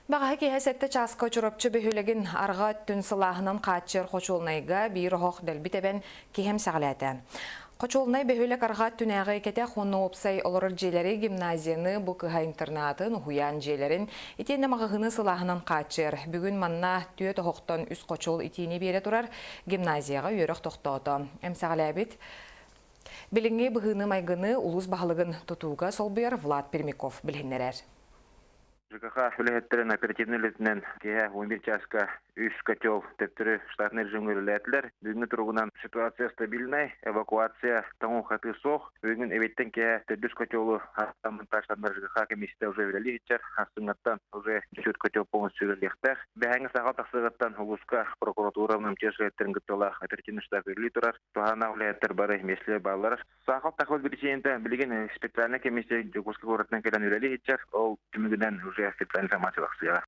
Бэҕэһээ киэһэ 7 чааска Чурапчы бөһүөлэгин арҕаа өттүн сылааһынан хааччыйар хочуолунайга биир оһох дэлби тэбэн киһи эмсэҕэлээтэ. Хочуолунай бөһүөлэк арҕаа өттүнээҕи кэтэх уонна уопсай олорор дьиэлэри, гимназияны, бу кыһа интернатын, уһуйаан дьиэлэрин, итиэннэ маҕаһыыны сылааһынан хааччыйар. Бүгүн манна түөрт оһохтон үс хочуол итиини биэрэ турар гимназияҕа үөрэх тохтоото. Эмсэҕэлээбит билиҥҥи быһыыны-майгыны улуус баһылыгын тутууга солбуйар Влад Пермяков билиһиннэрэр. ЖКХ үлэһиттэрин оперативнай үлэтинэн киэһэ 11 чааска үс котел төттөрү штатный режимҥэ үлэлээтилэр. Бүгүҥҥү туругунан ситуация стабильнай, эвакуация тоҥуу-хатыы суох. Бүгүн эбиэттэн киэһэ төрдүс котелу монтажтанар ЖКХ комиссия уже үлэлии сылдьар. Астыҥҥаттан уже сүт котел полностью үлэлиэхтээх. Бэһээҥҥи саха тахсыаҕыттан улууска прокуратура МЧС үлэһиттэрин кыттыылаах оперативный штаб үлэлии турар. Туһааннаах үлэһиттэр бары миэстэлэр бааллар. Саахал тахсыбыт биричиинэтэ билигин специальнай комиссия Дьокуускай куоратынан кэлэн үлэлии сылдьар. Ол түмүгүнэн уже официальная информация тахсыаҕа.